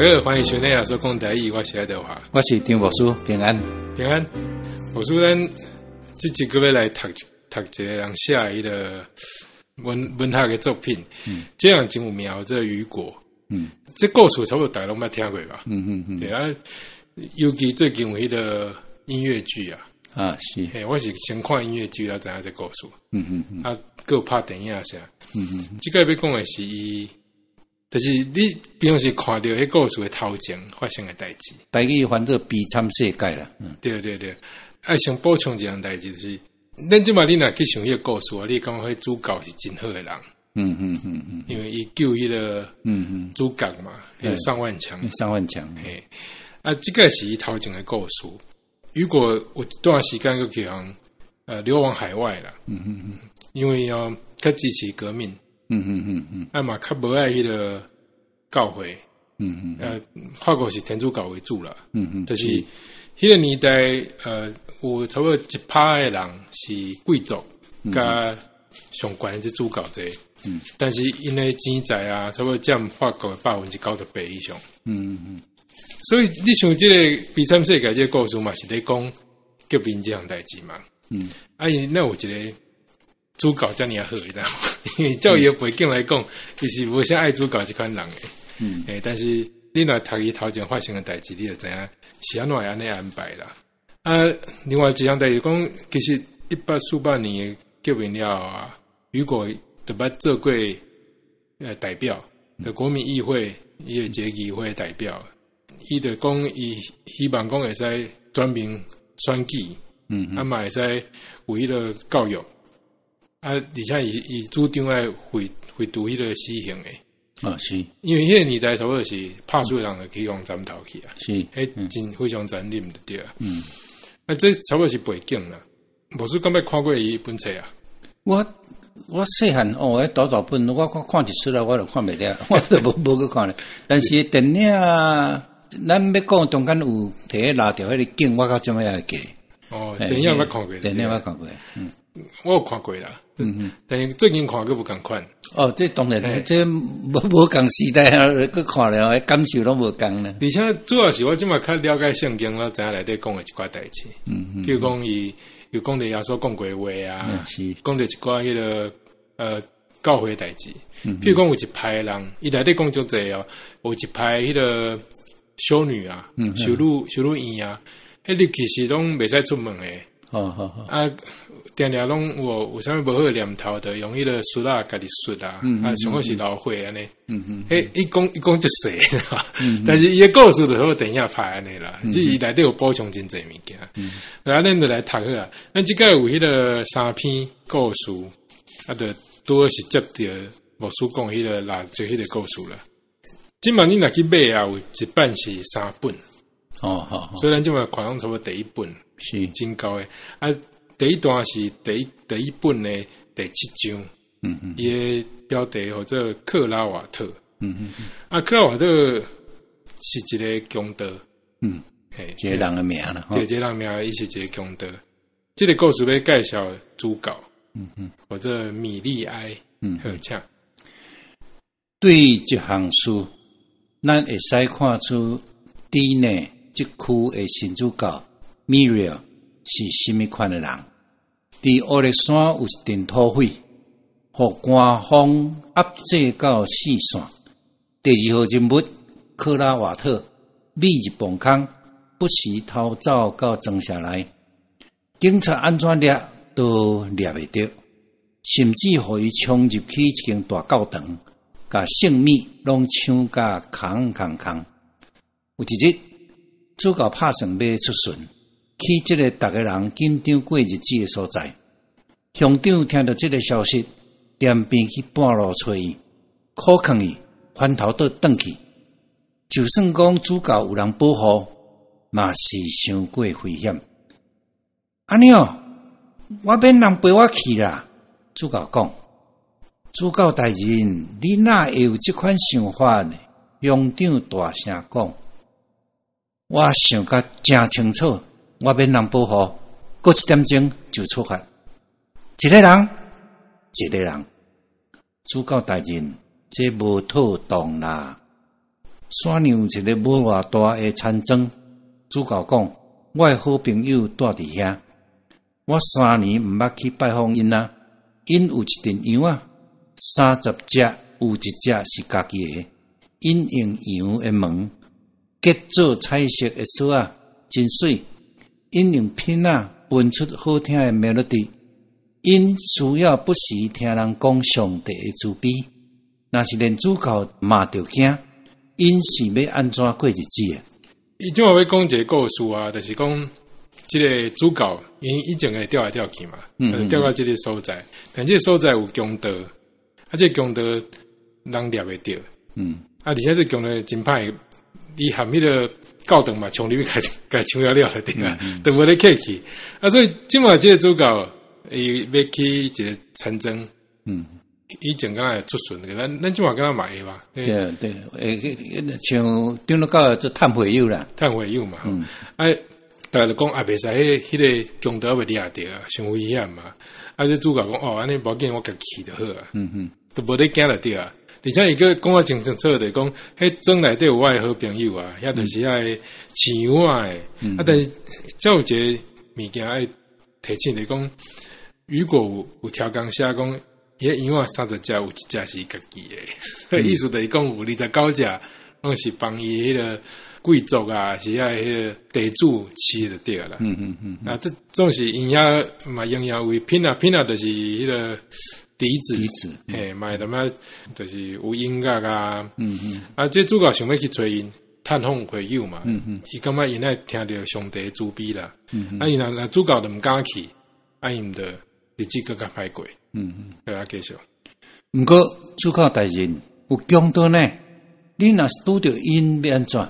大家好，歡迎收聽耶穌講台語，我是愛德華，我是張牧師，平安。平安。牧師，咱這集閣欲來讀讀一個人寫的彼个文文學的作品，這人真有名，這個雨果。這故事差不多大家攏捌聽過吧？對啊，尤其最近有彼个音樂劇啊。啊，是。嘿，我是先看音樂劇才知影這故事。啊，閣有拍電影啥？這個欲講的是伊，就是你平常時看著彼故事的頭前發生的代誌。台語翻做悲慘世界啦。對對對，愛先補充一項代誌，就是咱這擺你若去想彼個故事啊，你會感覺彼主角是真好的人。因為伊救彼个主角嘛，彼个尚萬強。尚萬強。嘿，啊，這個是伊頭前的故事。雨果有一段時間閣去予流亡海外啦。因為哦，較支持革命。啊嘛，較無愛彼个教會。法國是天主教為主啦。就是彼個年代，有差不多一趴的人是貴族，佮上懸的這主教這。但是𪜶的錢財啊，差不多佔法國的98%以上。所以你想這個悲慘世界這個故事嘛，是咧講革命這項代誌嘛。啊，伊哪有一個主角遮爾好，你知無？因為照伊的背景來講，伊是無啥愛主角這款人的。但是你若讀伊頭前發生的代誌，你就知影是按怎會按呢安排啦。啊，另外一項代誌講，其實1848年的革命了後啊，雨果就捌做過代表，就國民議會伊的一個議會代表，伊就講伊希望講會使全民選舉，啊嘛會使有彼个教育，啊，而且伊伊主張愛廢廢除彼个死刑的。哦，是。因為彼个年代差不多是拍死人就去予斬頭去啊，彼真非常殘忍就對啊。啊，這差不多是背景啦。牧師敢捌看過伊本冊啊？我我細漢哦，彼大大本，我看看一出來，我就看袂了，我就無無閣看咧。但是電影，咱欲講中間有提拉著彼个景，我到這擺還會記。哦，電影捌看過。電影捌看過。我有看過啦。但是最近看閣無仝款。哦，這當然，這無無仝時代啊，閣看了，感受攏無仝啦。而且主要是我這擺較了解聖經，我知影內底講的一寡代誌。比如講，伊有講著耶穌講過話啊，講著一寡彼个教會代誌。比如講有一派人，伊內底講足濟哦，有一派彼个修女啊，修女修女院啊，彼入去是攏袂使出門的。啊，定定攏有有啥物無好的念頭，就用彼个術仔家己術啊，啊，上好是流血按呢。彼伊講伊講足細，但是伊的故事就好電影拍按呢啦，這伊內底有補充真濟物件。啊，咱就來讀好啊。咱這擺有彼个三篇故事，啊，就拄好是接著牧師講彼个蠟燭彼个故事啦。這擺你若去買啊，有一版是三本。所以咱這擺看攏差不多第一本。真厚的。啊，第一段是第一第一本的第七章。伊的標題號做克拉瓦特。啊，克拉瓦特是一個強盜。嘿，一個人的名啦。對，這個人名，伊是一個強盜。這個故事欲介紹主角。號做米利埃。好，請。對這項事，咱會使看出佇呢這區的新主教米瑞爾是啥物款的人。佇烏勒山有一陣土匪，予官方壓制到四線。第二號人物克拉瓦特匿入墓空，不時偷走到莊舍內。警察按怎掠都掠袂著，甚至予伊衝入去一間大教堂，共聖物攏搶甲空空空。有一日，主教拍算欲出巡，去這个逐个人緊張過日子的所在。鄉長聽著這个消息，連便去半路揣伊，苦勸伊翻頭倒轉去。就算講主教有人保護，嘛是傷過危險。按呢哦，我免人陪我去啦。主教講，主教大人，你哪會有這款想法呢？鄉長大聲講，我想甲誠清楚，我免人保護，閣一點鐘就出發。一个人，一个人。主教大人，這無妥當啦。山裡有一个無偌大的田莊，主教講，我的好朋友住佇遐，我3年毋捌去拜訪𪜶啊。𪜶有一陣羊仔，30隻有一隻是家己的。𪜶用羊的毛結做彩色的索仔，真媠。𪜶用品仔分出好聽的 melody。𪜶需要不時聽人講上帝的慈悲。若是連主教嘛著驚，𪜶是欲按怎過日子的？伊這馬欲講一個故事啊，就是講這个主教，𪜶以前會調來調去嘛，調到這个所在，但這个所在有強盜，啊，這个強盜人掠袂著，啊，而且這強盜真歹，伊含彼个教堂嘛，衝入去共搶了了對啊，都無咧客氣，啊，所以這馬這个主教，伊欲去一个田莊，以前敢若會出巡的，咱這馬敢若嘛會吧？對對，會像長老教做探會友啦，探會友嘛。啊，逐家就講啊，袂使，彼个強盜欲掠著啊，傷危險嘛。啊，這主教講哦，按呢無要緊，我家去就好啊。都無咧驚就對啊。而且伊閣講甲真清楚，就是講，彼莊內底有我的好朋友啊，遐就是遐个飼羊仔的。啊，但是遮有一个物件愛提醒，就是講，如果有條工寫講，伊彼羊仔30隻有一隻是家己的，所以意思就是講有29隻攏是幫伊彼个貴族啊，是遐彼个地主飼就對啦。啊，這總是𪜶遐嘛，營養為品啊，品啊，就是彼个笛子，笛子，嘿，嘛會淡仔就是有音樂啊。啊，這主教想欲去揣𪜶探訪會友嘛。伊感覺𪜶愛聽著上帝慈悲啦。啊，伊若主教就毋敢去，啊，𪜶就日子閣較歹過。對啊，繼續。毋過主教大人有強盜呢，你若是拄著𪜶欲按怎？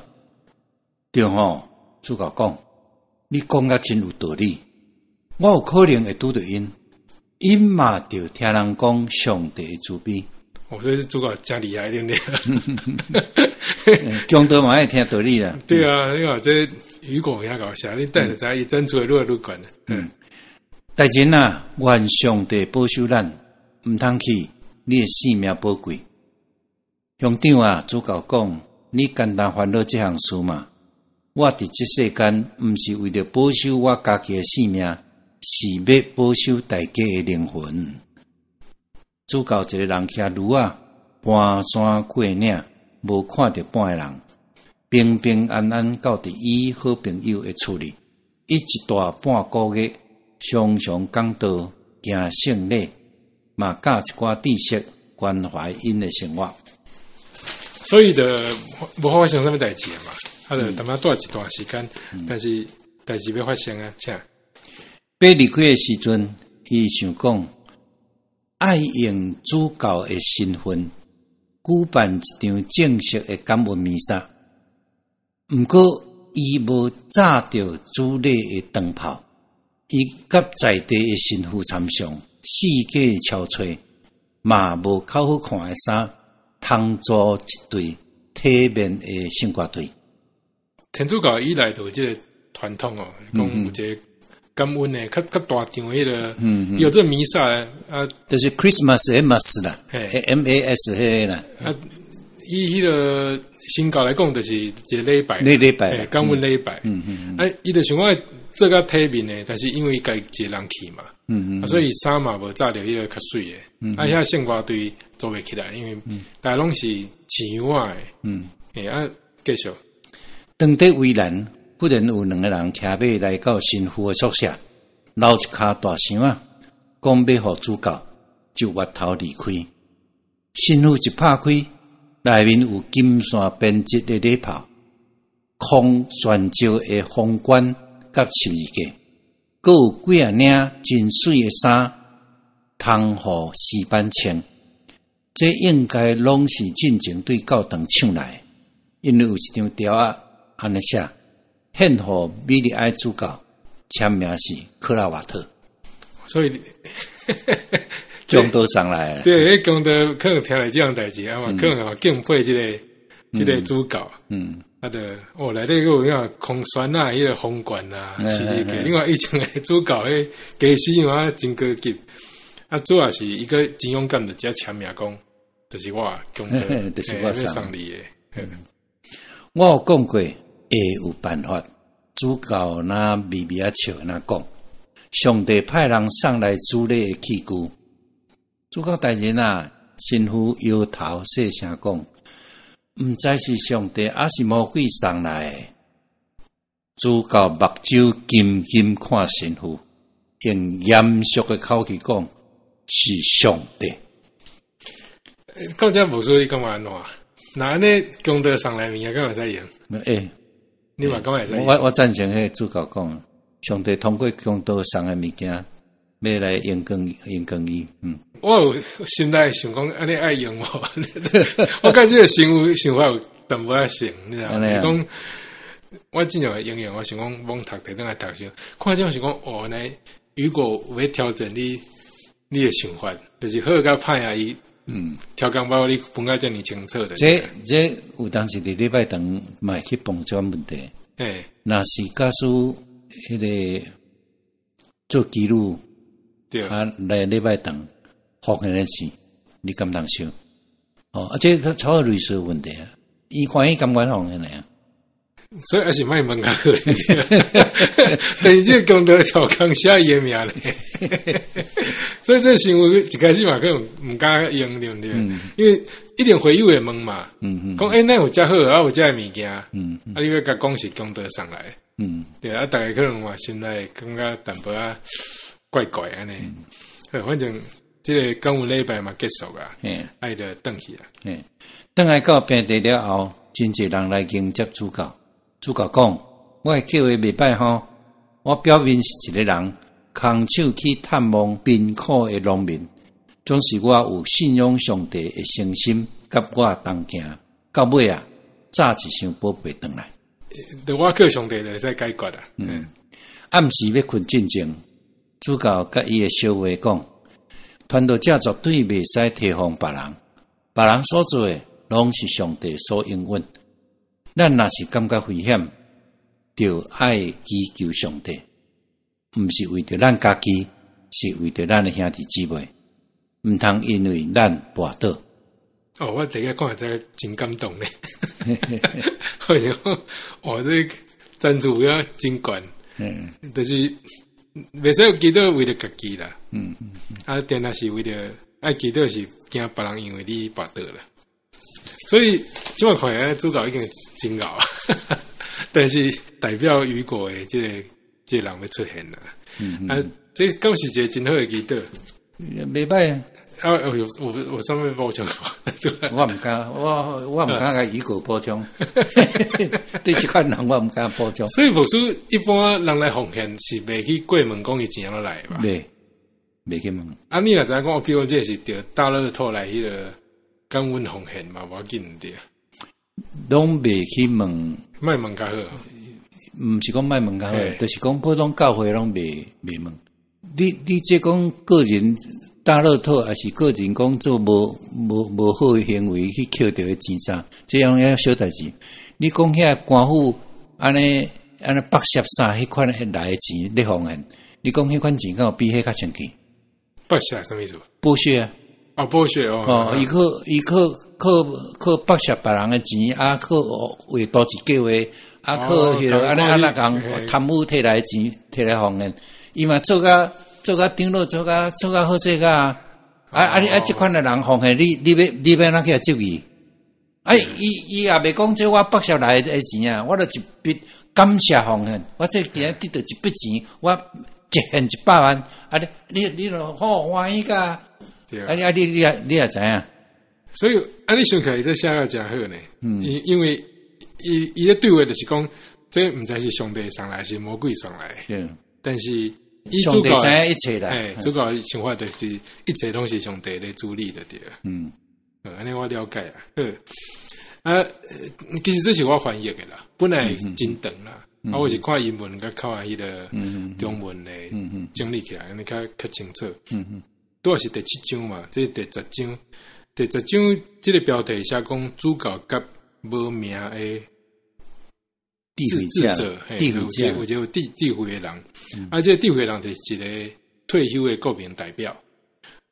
對吼，主教講，你講甲真有道理。我有可能會拄著𪜶，𪜶嘛著聽人講上帝的慈悲。哦，這是主教真厲害，對毋對？強盜嘛愛聽道理啦。對啊，你看這雨果遐搞笑，你等下知伊爭取會愈來愈懸。大人啊，願上帝保守咱，毋通去，你的性命寶貴。鄉長啊，主教講，你簡單煩惱這項事嘛？我佇這世間，毋是為著保守我家己的性命，是欲保守大家的靈魂。主教一个人騎驢仔，盤山過嶺，無看著半个人，平平安安到佇伊好朋友的厝裡，伊一大半個月，常常講道、行聖禮，嘛教一寡知識，關懷𪜶的生活。所以就無發生啥物代誌啊嘛，啊就淡仔蹛一段時間，但是代誌欲發生啊，請。欲離開的時陣，伊想講，愛用主教的身份舉辦一場正式的感恩彌撒。毋過，伊無炸著主禮的燈泡。伊佮在地的神父參詳，四界敲揣，嘛無較好看的衫，通組一隊體面的聖歌隊。天主教以來就有這个傳統哦，講有一个感恩的較較大場彼个，有這彌撒啊，就是 Christmas 的 Mass 啦，M A S 彼个啦。啊，以彼个新教來講，就是一个禮拜，禮拜，感恩禮拜。啊，伊就想講做較體面的，但是因為家己一个人去嘛，啊，所以衫嘛無紮著彼个較媠的，啊，遐聖歌隊做袂起來，因為大家攏是飼羊仔的，啊，繼續。當佇為難，忽然有兩个人騎馬來到神父的宿舍，撈一跤大箱仔，講欲予主教，就越頭離開。神父一拍開，內面有金線編織的禮袍、空懸石的皇冠佮十字架，閣有幾仔領真媠的衫，通予詩班穿。這應該攏是進前對教堂搶來的，因為有一張條仔按呢寫，獻予米利埃主教，簽名是克拉瓦特。所以強盜送來，對，彼強盜可能聽來這項代誌啊嘛，可能敬佩這个主教。啊，著哦，內底閣有遐空旋啊，彼个皇冠啊，十字架。另外以前的主教彼家私嘛真高級。啊，主要是伊閣真勇敢，就直接簽名講，就是我強盜，就是我送你的。我有講過，會有辦法。主教若微微仔笑，若講，上帝派人送來主禮的器具。主教大人啊，神父搖頭細聲講，毋知是上帝抑是魔鬼送來的。主教目睭金金看神父，用嚴肅的口氣講，是上帝。講這牧師你感覺按怎？若按呢功德送來物件，敢會使用？欸，你嘛感覺會使用？我贊成彼個主教講，上帝通過功德送的物件，欲來榮光榮光伊。我有心內想講，按呢愛用無？我感覺這個想法想法有淡薄仔像，你知影？就是講我真正會應用，我想講罔讀提轉來讀書，看這我想講哦，原來如果有欲調整你的想法，就是好佮歹啊，伊調工包你分甲遮爾清楚的。這有當時佇禮拜堂嘛會去碰這種問題。若是假使彼個做記錄，啊來禮拜堂奉獻的錢，你敢通收？哦，啊，這超類似問題啊，伊歡喜甘願奉獻的啊。所以還是莫問較好。但是這個功德條工寫伊的名咧，所以這個新聞一開始嘛可能毋敢用，對毋對？因為一定會友會問嘛，講欸，哪有遮好啊？有遮个物件，啊，你欲共講是功德送來，對啊，逐家可能嘛心內感覺淡薄仔怪怪按呢。反正這個感恩禮拜嘛結束啊，愛就轉去啊。轉來到病地了後，真濟人來迎接主教。主教講：我的計劃袂歹吼，我表面是一個人，空手去探望貧苦的農民，總是我有信仰上帝的誠心，佮我同行。到尾啊，紮一箱寶貝轉來。我靠上帝就會使解決啊。暗時欲睏進前，主教佮伊的小話講，傳道者絕對袂使提防別人，別人所做的，攏是上帝所應允。咱若是感覺危險，就愛祈求上帝，毋是為著咱家己，是為著咱的兄弟姊妹，毋通因為咱跋倒。哦，我第一看這個真感動咧，我想講，哇，這個贊助也真懸，就是袂使有祈禱為著家己啦，啊，定定是為著愛祈禱是驚別人因為你跋倒啦。所以這擺看起來主教已經真𠢕啊，但是代表雨果的這個人欲出現啦。啊，這敢是一個真好的祈禱？袂歹啊。啊，有啥物補充？我毋敢，我毋敢共雨果補充。對這款人，我毋敢補充。所以牧師一般人來奉獻是袂去過問講伊錢按怎來的吧？袂去問。啊，你若知影講，比如這是著大樂透來彼個感恩奉獻嘛，無要緊對。攏袂去問，莫問較好。毋是講莫問較好，就是講普通教會攏袂問。你這講個人大樂透，抑是個人講做無好的行為去抾著彼錢啥？這樣遐小代誌。你講遐官府按呢按呢剝削啥？彼款來的錢咧奉獻，你講彼款錢敢有比彼較清氣？剝削啥物意思？剝削啊！哦，剝削哦！哦，伊靠伊靠靠靠剝削別人的錢，啊，靠為投資計劃，啊，靠彼個按呢按呢共貪污提來的錢提來奉獻，伊嘛做甲長老，做甲好勢甲啊！啊你啊，這款的人奉獻，你欲按怎去質疑？啊，伊也袂講這我剝削來的錢啊，我著一筆感謝奉獻，我這今日得著一筆錢，我一獻100萬，啊你你你著好歡喜甲。啊你啊你你也知影？所以啊，你想起來這寫得誠好呢。因為伊咧對話就是講，這毋知是上帝送來，是魔鬼送來。但是伊上帝知影一切啦。欸，主教想法就是一切攏是上帝咧主理的對。按呢我了解啊。好。啊，其實這是我翻譯的啦，本來真長啦。啊，我是看英文佮看彼個中文的整理起來，按呢較清楚。拄仔是第七章嘛，這是第十章。第十章這個標題寫講主教佮無名的智者，有一個智慧的人。啊，這個智慧的人就是一個退休的國民代表。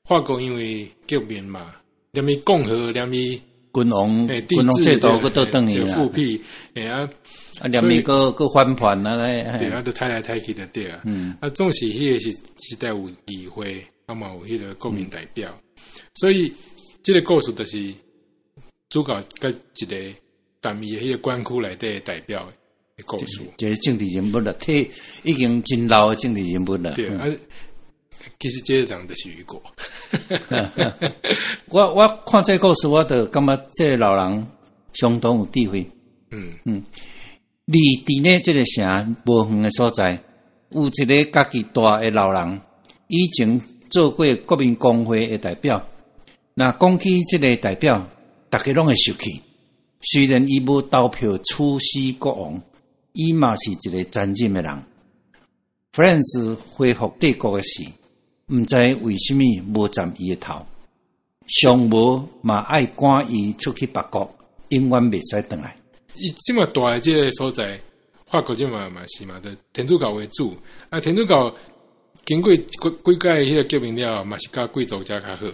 法國因為革命嘛，連伊共和，連伊君王君王制度閣倒轉去啦，復辟，啊，啊，連面閣閣反叛啊咧，對啊，都抬來抬去就對啊，啊，總是彼個時代有議會，啊嘛有彼個國民代表，所以這个故事就是主教佮一个踮伊的彼个管區內底的代表的故事，一个政治人物啦，退已經真老的政治人物啦，對啊。其實這個人就是雨果。我看這個故事，我就感覺這个老人相當有智慧。離佇呢這个城無遠的所在，有一个家己蹛的老人，以前做過國民公會的代表。若講起這个代表，逐家攏會受氣。雖然伊無投票處死國王，伊嘛是一个殘忍的人。France 恢復帝國的時，毋知為啥物無斬伊的頭，上無嘛愛趕伊出去別國，永遠袂使轉來。伊這麼大的這个所在，法國這嘛嘛是嘛，就天主教為主。啊，天主教經過幾幾屆彼個革命了後，嘛是佮貴族遮較好。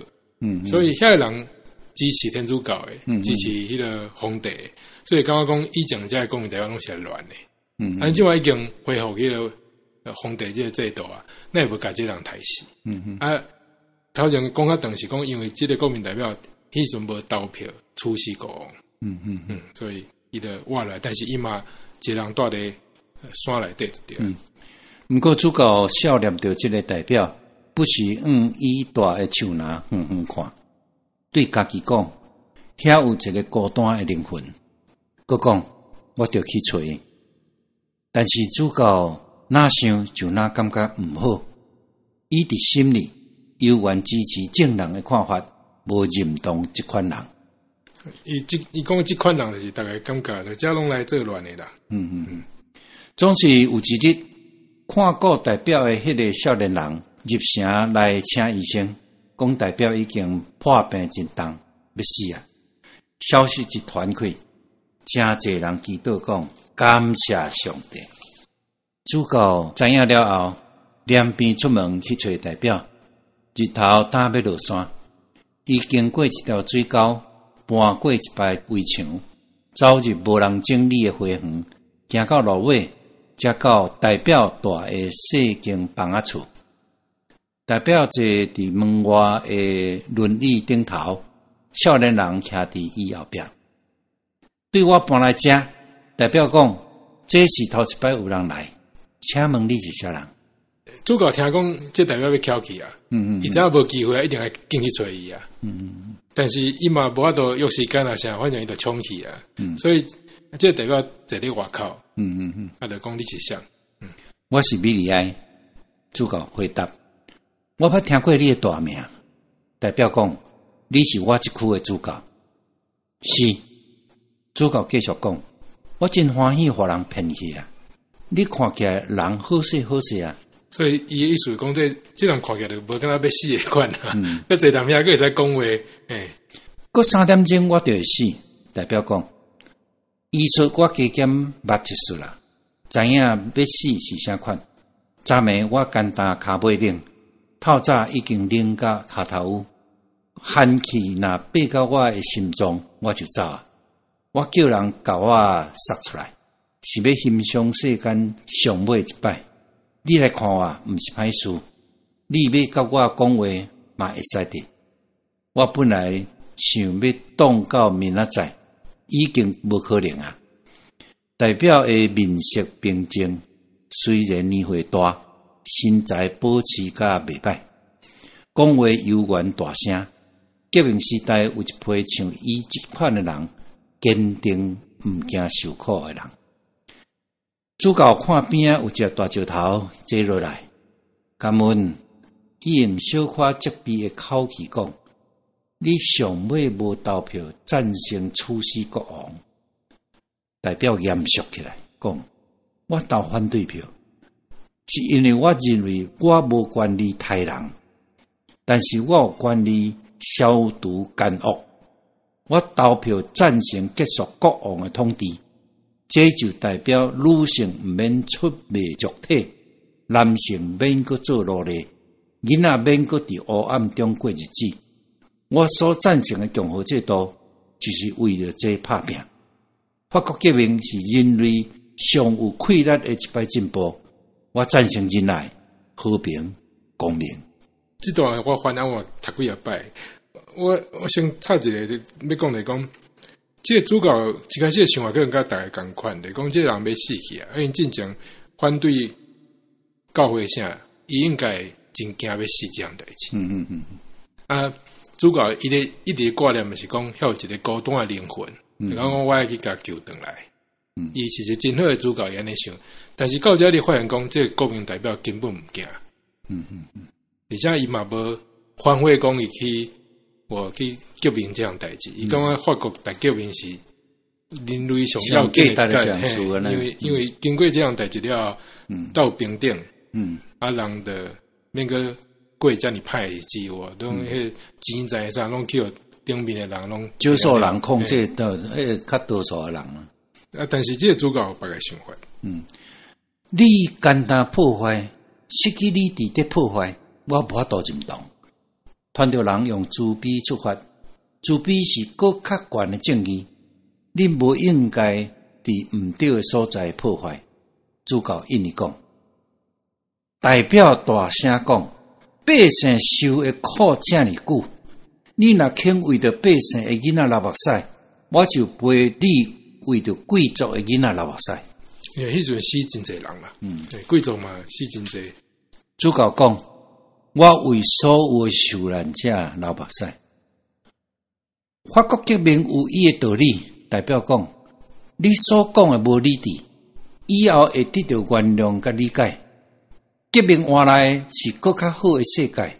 所以遐个人支持天主教的，支持彼个皇帝，所以感覺講以前遮个國民代表攏是亂的。啊，這擺已經恢復彼个皇帝這个制度啊，那會無共這个人刣死。啊，頭前講較長是講，因為這个國民代表彼時陣無投票處死國王。所以伊就活來，但是伊嘛一个人蹛佇山內底就對。毋過主教笑念著這个代表，不時向伊蹛的樹林遠遠看，對家己講，遐有一个孤單的靈魂。閣講，我著去揣伊。但是主教哪想就哪感覺毋好，伊佇心裡猶原支持眾人的看法，無認同這款人。伊講這款人就是逐家感覺，就遮攏來作亂的啦。總是有一日，看顧代表的彼个少年人入城來請醫生，講代表已經破病真重，欲死啊！消息一傳開，誠濟人祈禱講感謝上帝。主教知影了後，連鞭出門去揣代表。日頭焦欲落山，伊經過一條水溝，攀過一排圍牆，走入無人整理的花園，行到路尾，才到代表蹛的細間房仔厝。代表坐佇門外的輪椅頂頭，少年人徛佇伊後壁。對我搬來遮，代表講這是頭一擺有人來，請問你是啥人？主教聽講，這代表欲蹺去啊，伊知影無機會啊，一定愛進去揣伊啊。但是伊嘛無法度約時間啊，啥，反正伊就衝去啊。所以這代表坐佇外口。啊，就講你是啥？我是米利埃。主教回答：我捌聽過你的大名，代表講你是我這區的主教。是。主教繼續講：我真歡喜予人騙去啊！你看起來人好勢好勢啊！所以伊的意思講，這人看起來就無敢若欲死的款啊。閣坐踮遐，閣會使講話。閣3點鐘我就會死，代表講，醫術我加減捌一絲啦，知影欲死是啥款。昨暝我乾焦跤尾冷，透早已經冷甲跤頭趺，寒氣若爬到我的心臟，我就走啊！我叫人共我殺出來，是欲欣賞世間上尾一擺。你來看我，毋是歹事。你欲佮我講話嘛會使得。我本來想欲擋到明仔載，已經無可能啊。代表的面色平靜，雖然年歲大，身材保持甲袂歹，講話猶原大聲。革命時代有一批像伊這款的人，堅定毋驚受苦的人。主教看邊仔有一隻大石頭坐落來，感恩，伊用小可責備的口氣講：你上尾無投票贊成處死國王，代表嚴肅起來講：我投反對票，是因為我認為我無權利刣人，但是我有權利消除奸惡。我投票贊成結束國王的統治，這就代表女性毋免出賣肉體，男性免閣做奴隸，囡仔免閣佇黑暗中過日子。我所贊成的共和制度，就是為著這拍拚。法國革命是人類上有氣力的一擺進步，我贊成仁愛、和平、公平。這段我翻案我讀幾仔擺，我先插一个欲講來講，這個主角一開始的想法可能佮逐家仝款，就講這個人欲死去啊，𪜶進前反對教會啥，伊應該真驚欲死這項代誌。啊，主角伊咧一直掛念的是講，遐有一个孤單的靈魂，就講我愛去共救轉來。伊其實真好的主角，伊按呢想，但是到遮你發現講，這個國民代表根本毋驚。而且伊嘛無反悔講伊去我去革命這項代誌，伊感覺法國大革命是人類上要緊的一件，因為經過這項代誌了後，到平等，啊人就免閣過遮爾歹的日子，有無？攏彼錢財啥攏去予頂面的人攏少數人控制到彼個較多數的人啊。啊，但是這個主角有別个想法。你簡單破壞，失去理智的破壞，我無法度認同。傳道人用慈悲出發，慈悲是閣較懸的正義。你無應該佇毋對的所在破壞。主教應伊講，代表大聲講，百姓受的苦遮爾久，你若肯為著百姓的囡仔流目屎，我就陪你為著貴族的囡仔流目屎。因為彼陣死真濟人啦，貴族嘛死真濟。主教講，我為所有的受難者流目屎。法國革命有伊的道理，代表講，你所講的無理智，以後會得到原諒佮理解。革命換來的是閣較好的世界，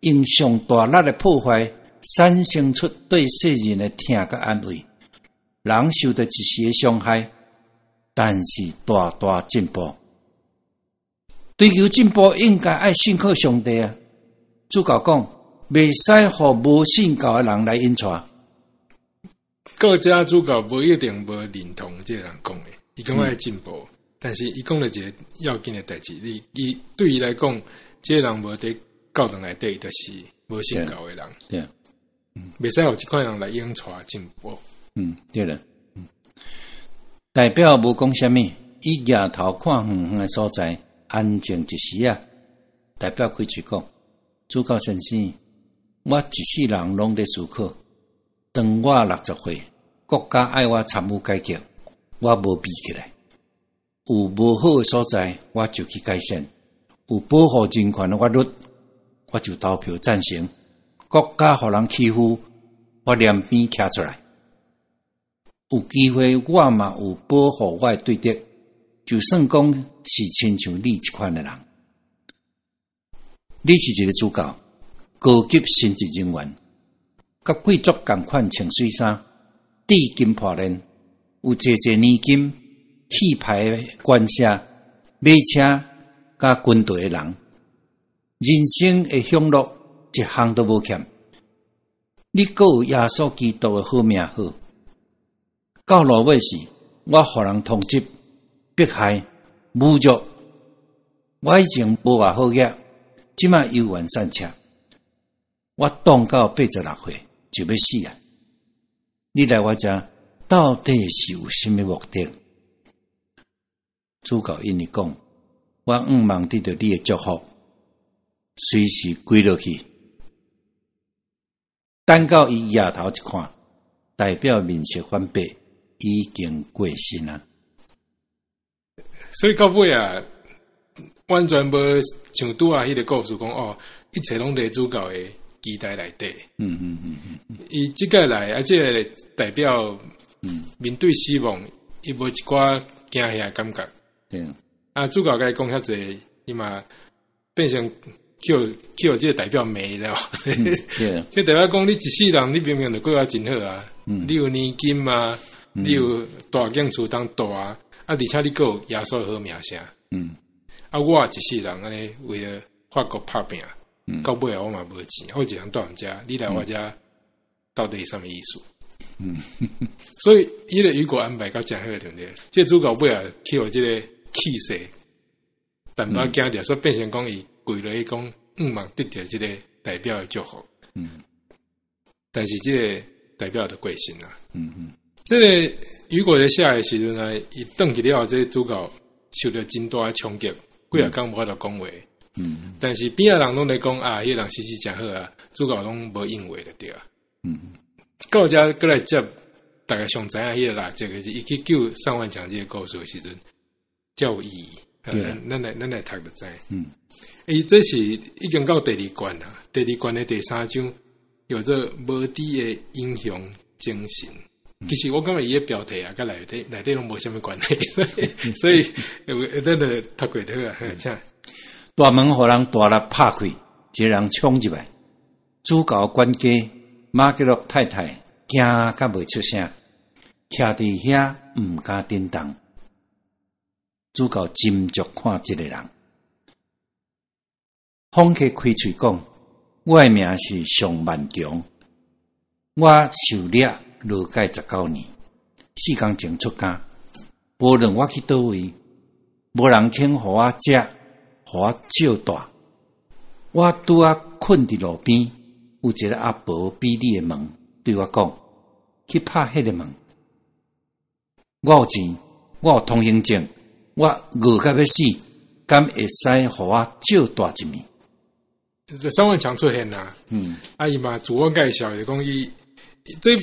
用上大力的破壞，產生出對世人的疼佮安慰。人受著一時的傷害，但是大大進步。追求進步應該愛信靠上帝啊！主教講，袂使予無信教的人來引帶。閣遮主教無一定無認同這個人講的，伊感覺愛進步，但是伊講著一個要緊的代誌，伊伊對伊來講，這個人無佇教堂內底，就是無信教的人。袂使予這款人來引帶進步。嗯，對啦。代表無講啥物，伊舉頭看遠遠的所在，安靜一時仔。代表開喙講，主教先生，我一世人攏佇思考。當我60歲，國家愛我參與改革，我無避起來。有無好的所在，我就去改善；有保護人權的法律，我就投票贊成。國家予人欺負，我連鞭徛出來。有機會，我嘛有保護我的對敵，就算講是親像你這款的人。你是一個主教，高級神職人員，佮貴族仝款穿媠衫，戴金破鏈，有濟濟年金、氣派的官舍、馬車佮軍隊的人，人生的享樂一項都無欠。你閣有耶穌基督的好名號。到落尾時，我予人通緝、迫害、侮辱，我以前無偌好額，這馬猶原散赤。我擋到86歲就欲死啊！你來我遮到底是有啥物目的？主教應伊講，我向望得到你的祝福，隨時跪落去。等到伊舉頭一看，代表面色反白，已經過身啊！所以到尾啊，完全無像拄仔彼个故事講哦，一切攏佇主教的期待內底。伊這個來啊，這個代表面對死亡，伊無一寡驚嚇的感覺。啊，主教共伊講遐濟，伊嘛變成去予這個代表罵，你知無？這代表講你一世人，你明明就過得真好啊，你有年金啊，你有大間厝通住啊，啊，而且你閣有耶穌的好名聲。啊，我一世人按呢為著法國拍拚，到尾仔我嘛無錢，我一人蹛佇遮，你來我遮到底是啥物意思？所以彼個雨果安排到誠好，對毋對？這個主角尾仔去予這個氣勢淡薄驚著，所以變成講伊跪落去講，向望得著這個代表的祝福。但是這個代表就過身啦。這个雨果咧寫的時陣呢，伊轉去了後，這个主教受著真大的衝擊，幾仔工無法度講話。但是邊仔人攏咧講啊，彼个人死死誠好啊，主教攏無應話就對啊。到遮閣來接，大家上知影彼个垃圾的是，伊去救宋萬強這个故事的時陣，才有意義。咱來讀就知。伊這是已經到第二卷啦，第二卷的第三章，叫做無知的英雄精神。其實我感覺伊的標題啊，佮內底內底攏無啥物關係，所以咱就讀過就好啊。請。大門予人大力拍開，一个人衝入來，主教管家馬格洛太太驚甲袂出聲，徛佇遐毋敢振動。主教斟酌看這个人，訪客開喙講：我的名是尚萬強，我受掠勞改19年，4工前出監。無論我去佗位，無人肯予我食，予我借蹛。我拄仔睏佇路邊，有一个阿婆比你的門對我講：去拍彼个門。我有錢，我有通行證。我餓甲欲死，敢會使予我借蹛一暝？宋萬強出現啦，啊，伊嘛自我介紹，就講伊這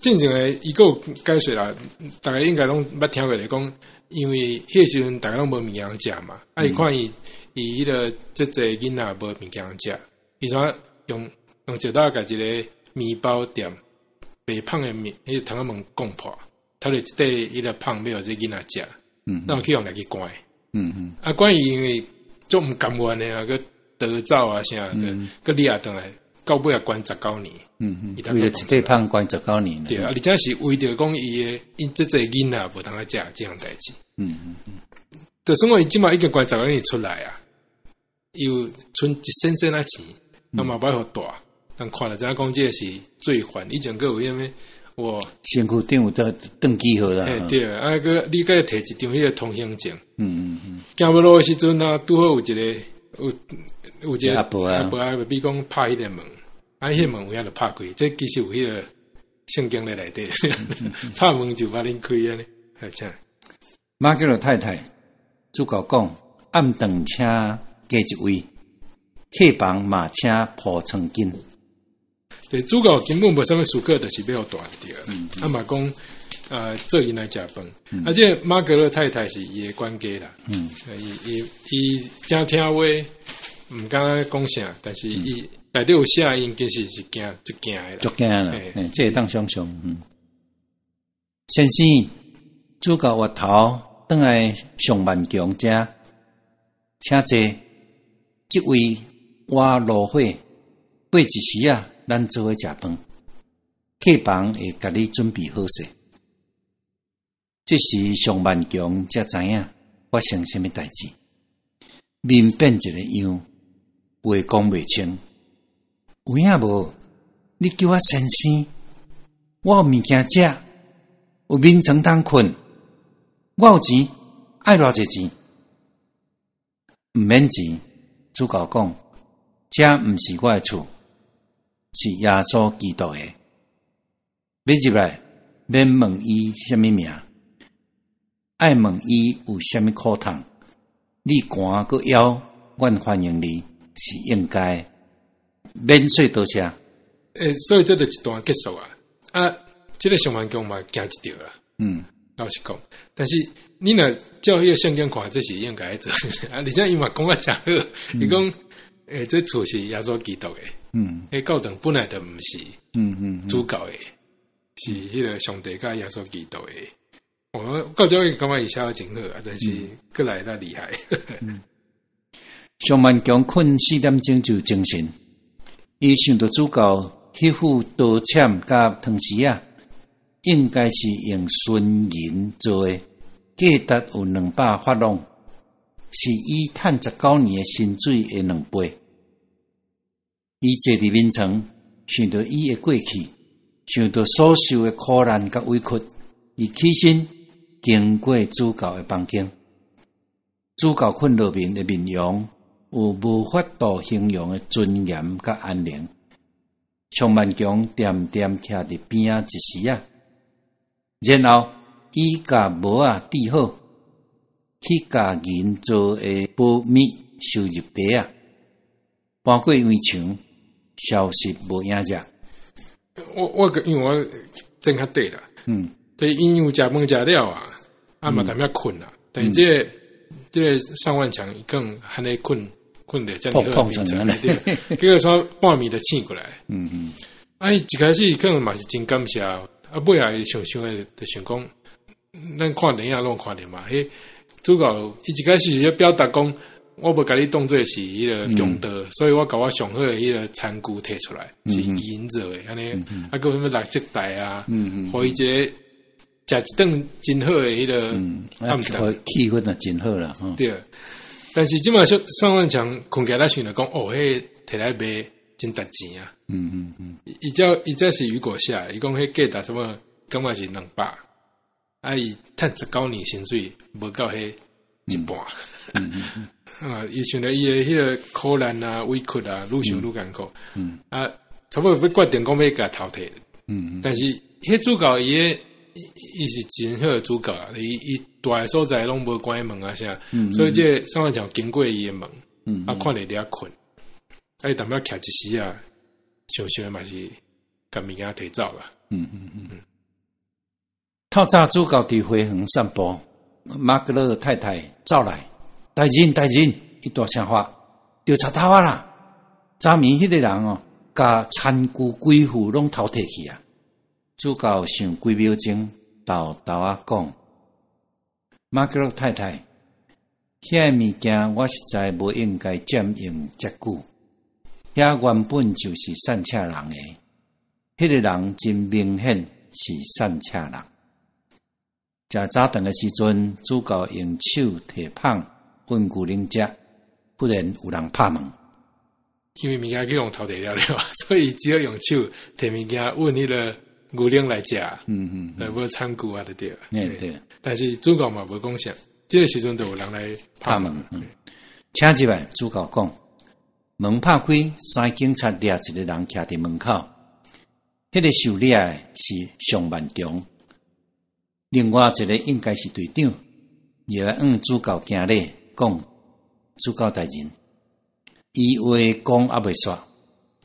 進前的伊閣有解說啦，逐家應該攏捌聽過咧，講因為彼个時陣逐家攏無物件食嘛，啊，伊看伊伊彼个這濟囡仔無物件食，伊怎用石頭共一个麵包店白麭的麵，彼个窗仔門摃破，偷著一塊彼个麭欲予這囡仔食。那有去予掠去關。啊，關伊因為足毋甘願的啊，閣逃走啊啥的，閣掠轉來，到尾也關十九年。為了一塊麭關十九年。對啊，而且是為著講伊的𪜶這濟囡仔無通來食這項代誌。就算講伊這馬已經關十九年出來啊，伊有賰一仙仙仔錢，啊嘛欲予蹛，但看了知影講這个是罪犯，以前閣有啥物？我身軀頂有登登記號啦。嘿，對，啊，閣你閣提一張彼个通行證。行欲路的時陣啊，拄好有一个有一个阿婆啊，阿婆啊，比講拍彼个門，啊，彼个門有影就拍開，這其實有彼个聖經咧內底，拍門就把恁開按呢，請。馬格洛太太主教講，暗頓請加一位，客房嘛請鋪床巾。對，主教根本無啥物思考，就是欲予蹛對。啊嘛講，做陣來食飯。啊，這個馬格勒太太是伊的管家啦。伊伊伊誠聽話，毋敢講啥，但是伊內底有寫，𪜶其實是驚，足驚的啦。足驚啦，這會當想像。先生，主教越頭轉來上萬強遮，請坐。這位我爐火過一時仔，咱做伙食飯，客房會共你準備好勢。這時上萬強才知影發生啥物代誌，面變一个樣，話講袂清。有影無？你叫我先生，我有物件食，有眠床通睏，我有錢，愛偌濟錢？毋免錢。主教講，這毋是我的厝。是耶穌基督的，欲入來免問伊啥物名，愛問伊有啥物苦痛。你寒閣枵，阮歡迎你是應該，免說多謝。欸，所以這就一段結束啊。啊，這个上萬強嘛驚一著啦。老實講，但是你若照彼个聖經看，這是應該做。啊，而且伊嘛講甲誠好，伊講，欸，這厝是耶穌基督的。彼教堂本來就毋是主教的，是彼个上帝佮耶穌基督的。我到這感覺伊寫得真好啊，但是閣來得厲害。上萬強睏4點鐘就精神，伊想著主教彼副刀攕佮湯匙仔，應該是用純銀做的，價值有200法郎，是伊趁19年的薪水的兩倍。伊坐佇眠床，想著伊的過去，想著所受的苦難佮委屈，伊起身經過主教的房間。主教睏落眠的面容有無法度形容的尊嚴佮安寧。尚萬強恬恬徛佇邊仔一時仔，然後伊共帽仔戴好，去共銀做的寶物收入袋仔，搬過圍牆，消失無影跡。我因為我整較短啦，對，𪜶有食飯食了啊，啊嘛淡仔睏啦，但是這個尚萬強伊可能還咧睏睏著遮爾好的眠床，對，結果說半暝就醒過來，啊，伊一開始可能嘛是真感謝，啊，尾仔伊想想的就想講，咱看電影攏看著嘛，彼主角伊一開始是咧表達講，我無共你當做是彼个強盜，所以我共我上好的彼个餐具提出來，是銀做的，按呢，啊，閣有啥物蠟燭台啊，予伊一个食一頓真好的彼个暗頓，氣氛就真好啦。對，但是這馬尚尚萬強睏起來想著講，哦，彼提來賣真值錢啊。伊這是雨果寫，伊講彼價值啥物，感覺是200，啊，伊趁19年薪水，無夠彼一半。啊！伊想著伊的彼个苦難啊、委屈啊，愈想愈艱苦。啊，差不多欲決定講欲共偷提。但是彼主角伊的伊是真好的主角啦。伊伊蹛的所在攏無關門啊啥，所以這個尚萬強經過伊的門，啊，看著佇遐睏，啊，伊淡薄徛一時啊，想想嘛是共物件提走啦。透早主角佇花園散步，馬格勒太太走來。大人，大人，伊大聲喊，著賊偷仔啦！昨暝彼个人哦，共田具規副攏偷提去啊！主角想幾秒鐘，沓沓仔講：馬格勒太太，遐个物件我實在無應該佔用遮久，遐原本就是散赤人的，彼个人真明顯是散赤人。食早頓的時陣，主角用手提麭勻牛奶食，忽然有人拍門，因為物件去予偷提了了，所以只好用手提物件勻彼个牛奶來食。無餐具啊，就對。對。但是主角嘛無講啥，這個時陣就有人來拍門。請入來，主角講，門拍開，三警察掠一個人徛佇門口，彼个受掠的是尚萬強，另外一個應該是隊長，入來向主角行禮。講主教大人，伊話講猶未煞，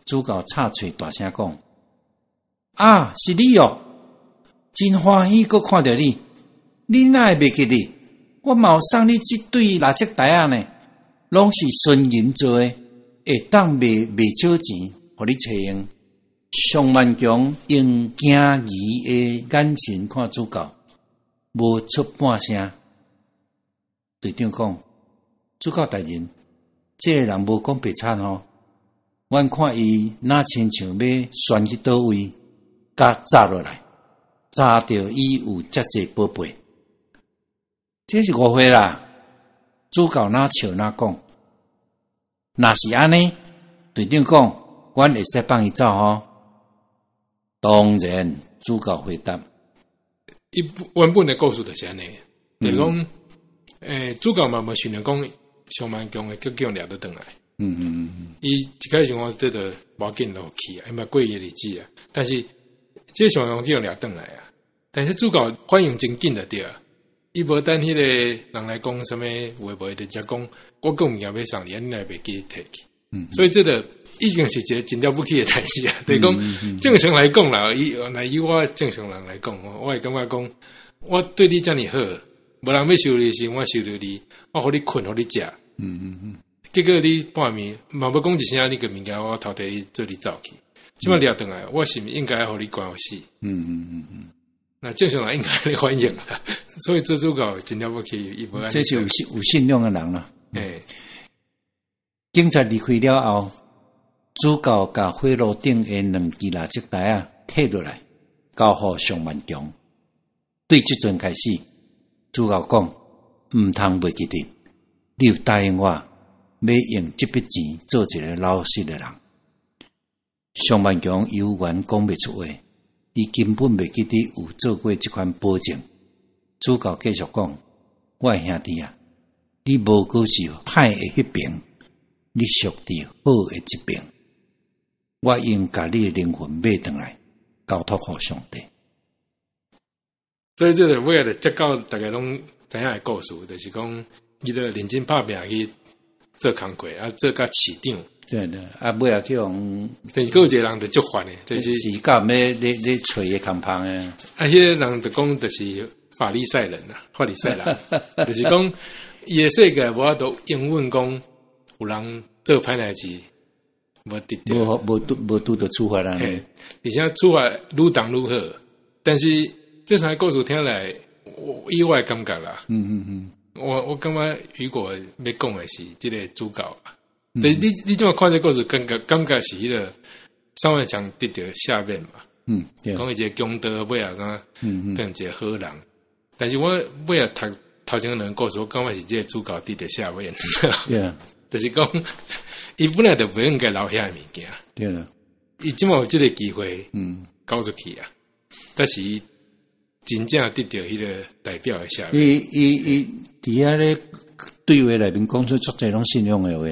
主教插喙大聲講：啊，是你哦！真歡喜閣看著你，你哪會袂記得？我嘛有送你這對蠟燭台仔呢，攏是純銀做的，會當賣袂少錢，予你揣用。尚萬強用驚疑的眼神看主教，無出半聲。隊長講：主教大人，這个人無講白賊哦。阮看伊若親像欲旋去佗位，共砸落來，砸著伊有遮濟寶貝，這是誤會啦。主教若笑若講，若是按呢，隊長講，阮會使放伊走吼。當然，主教回答。伊原本的故事就是按呢，就是講，主教嘛無想著講尚萬強會閣叫掠倒轉來。伊一開始想講這就無要緊就去啊，伊嘛過伊的日子啊。但是這尚萬強叫掠轉來啊，但是主角反應真緊就對啊。伊無等彼个人來講啥物有的無的，直接講我閣有物件欲送你，你若袂記提去。所以這個已經是一個真了不起的代誌啊。就是講正常來講啦，以來以我正常人來講，我會感覺講，我對你遮爾好，無人欲收你時，我收著你，我予你睏，予你食。結果你半暝嘛無講一聲，你個物件我偷提你做你走去，這擺掠轉來，我是毋是應該予你關予死？那正常人應該來反應啦，所以做主角真了不起，伊無按呢。這是有信仰的人啦。警察離開了後，主角共火爐頂的兩支蠟燭台仔提落來，交予尚萬強。對這陣開始，主角講毋通袂記得，你有答應我，欲用這筆錢做一个老實的人。尚萬強猶原講袂出話，伊根本袂記得有做過這款保證。主角繼續講：我的兄弟啊，你無閣是歹的彼爿，你屬佇好的這爿。我應共你的靈魂買轉來，交託予上帝。所以這個尾仔就接到逐家攏知影的故事，就是講伊就認真拍拚去做工課，啊做甲市長。對對，啊尾仔去予，但是閣有一個人就足煩的，就是是甲欲咧咧揣伊空芳的。啊，彼個人就講就是法利賽人啊，法利賽人，就是講伊的世界無法度永遠講有人做歹代誌，無得著，無無拄無拄著處罰啊。而且處罰愈重愈好，但是這三個故事聽來，我意外感覺啦。我感覺雨果欲講的是這个主教。但是你這麼看這故事，感覺是彼个三萬強得著赦免嘛？講伊一个強盜尾仔敢變成一個好人。但是我尾仔讀頭前兩个故事，我感覺是這个主教得著赦免。就是講，伊本來就袂應該留遐个物件。對啦。伊這馬有這个機會，交出去啊。但是伊真正得著彼个代表的赦免。伊佇遐咧對話內面講出足濟攏信仰的話。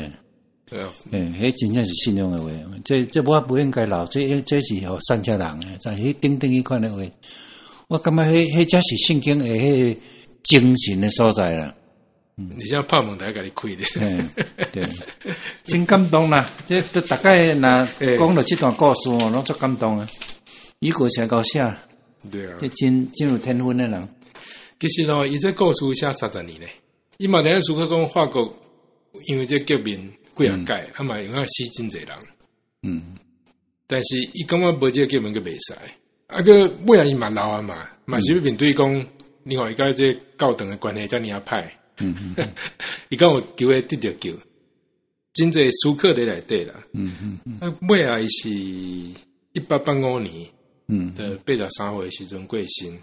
對啊。欸，彼真正是信仰的話，這我不應該留，這是予善者人的，在彼等等彼款的話，我感覺彼才是聖經的彼精神的所在啦。而且拍門台共你開咧，對，真感動啦！這大概若講著這段故事哦，攏足感動啊！雨果誠𠢕寫，對啊，這真有天分的人。其實哦，伊這故事寫30年咧，伊嘛佇咧思考講法國因為這革命幾仔擺，啊嘛有影死真濟人。但是伊感覺無這個革命閣袂使，啊閣尾仔伊嘛老啊嘛，嘛是欲面對講，另外伊佮這教堂的關係遮爾仔歹。伊敢有機會得著救，真濟思考佇內底啦。啊，尾仔伊是1885年，的83歲時陣過身。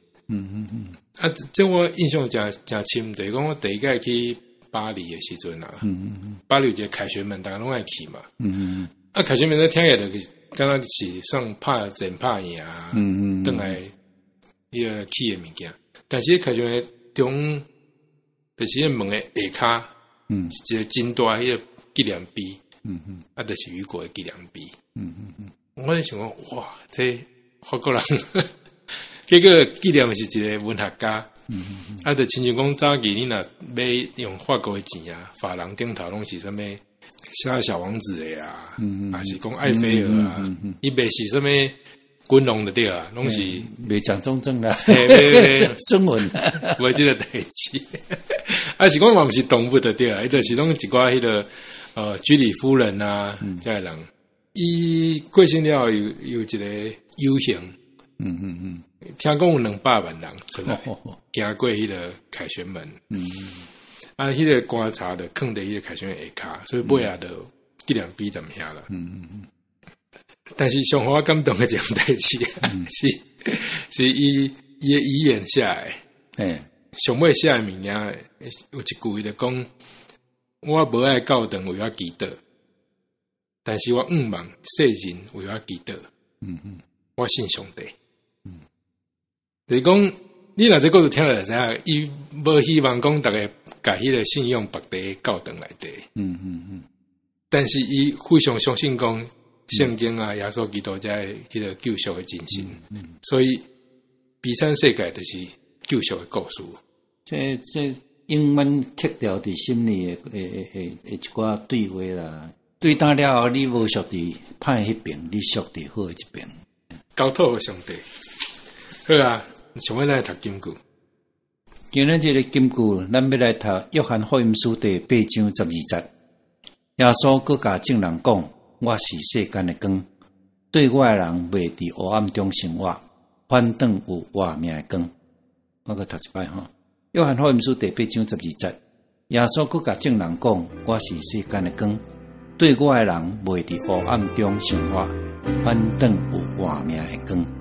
啊，這我印象誠誠深，就是講我第一擺去巴黎的時陣啊。巴黎有一个凱旋門，逐家攏愛去嘛。啊，凱旋門咧聽起來就是敢若是算拍戰拍贏啊，轉來彼个起的物件。但是凱旋門中，就是彼个門的下跤，是一个真大彼个紀念碑。啊，就是雨果的紀念碑。我咧想講，哇，這法國人，結果紀念的是一个文學家。啊，就親像講早期你若欲用法國的錢啊，髮廊頂頭攏是啥物寫小王子的啊，抑是講艾菲爾啊，伊袂是啥物軍龍的對啊，攏是袂蔣中正啦，孫文，無這个代誌，啊是講嘛毋是動物的對啊，伊就是攏一寡彼个居里夫人啊，這个人，伊過身了後有一个遊行，聽講有200萬人出來，行過彼个凱旋門，啊，彼个棺材就囥佇彼个凱旋門下跤，所以尾仔就紀念碑就毋遐啦。但是上予我感動的一件代誌，是伊的遺言寫的。上尾寫的物件有一句，伊就講：我無愛教堂為我祈禱，但是我向望世人為我祈禱。我信上帝。就是講，你若這故事聽來就知影，伊無希望講逐家共彼个信仰縛佇教堂內底。但是伊非常相信講聖經啊，耶穌基督這彼个救贖的精神。所以悲慘世界就是救贖的故事。這永遠刻牢佇心裡的一寡對話啦。對當了後，你無屬佇歹彼邊，你屬佇好的這邊。交託予上帝。好啊，上尾咱來讀金句。今日這个金句，咱欲來讀約翰福音書第八章十二節。耶穌閣共眾人講：我是世間的光，對我的人袂佇黑暗中生活，反轉有活命的光。我閣讀一擺吼。約翰福音書第八章十二節，耶穌閣共眾人講：我是世間的光，對我的人袂佇黑暗中生活，反轉有活命的光。